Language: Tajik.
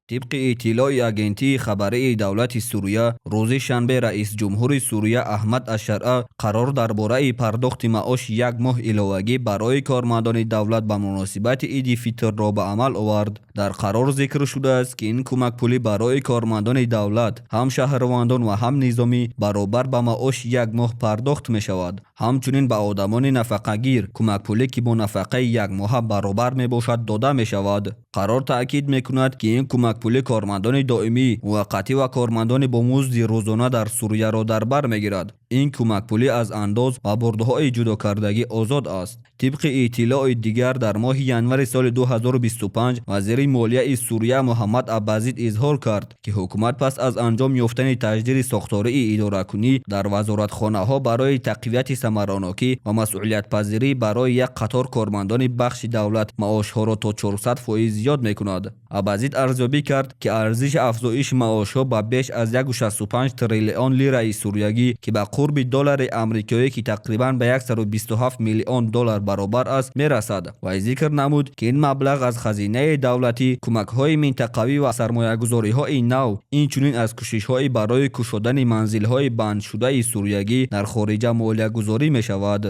Тибқи иттилои Агентии хабарии давлати Сурия, рӯзи шанбе раисҷумҳури Сурия Аҳмад Ашшаръа қарор дар бораи пардохти маоши як моҳ иловагӣ барои кормандони давлат ба муносибати Иди Фитрро ба амал овард. Дар қарор зикр шудааст, ки ин кӯмакпулӣ барои кормандони давлат, ҳам шаҳрвандон ва ҳам низомӣ, баробар ба маоши як моҳ пардохт мешавад. Ҳамчунин ба одамони нафақагир кӯмакпулӣ, ки бо нафақаи якмоҳа баробар мебошад, дода мешавад. Қарор таъкид мекунад, ки ин кӯмакпулӣ кормандони доимӣ, муваққатӣ ва кормандони бо музди рӯзона дар Сурияро дар бар мегирад. Ин кӯмакпулӣ аз андоз ва бурдҳои ҷудокардагӣ озод аст. Тибқи иттилои дигар, дар моҳи январи соли 2025 вазири молияи Сурия Муҳаммад Абазид изҳор кард, ки ҳукумат пас аз анҷом ёфтани таҷдиди сохтории идоракунӣ дар вазоратхонаҳо барои тақвияти самаранокӣ ва масъулиятпазирӣ барои як қатор кормандони бахши давлат маошҳоро то 400% зиёд мекунад. Абазид арзёбӣ кард, ки арзиши афзоиши маошҳо ба беш аз 1,65 триллион лираи суриягӣ, ки ба қурби доллари амрикоӣ, ки тақрибан ба 127 миллион доллар баробар аст, мерасад ва зикр намуд, ки ин маблағ аз хазинаи давлатӣ, кӯмакҳои минтақавӣ ва сармоягузориҳои нав, инчунин аз кӯшишҳои барои кушодани манзилҳои бандшудаи суриягӣ дар хориҷа молиягузорӣ мешавад.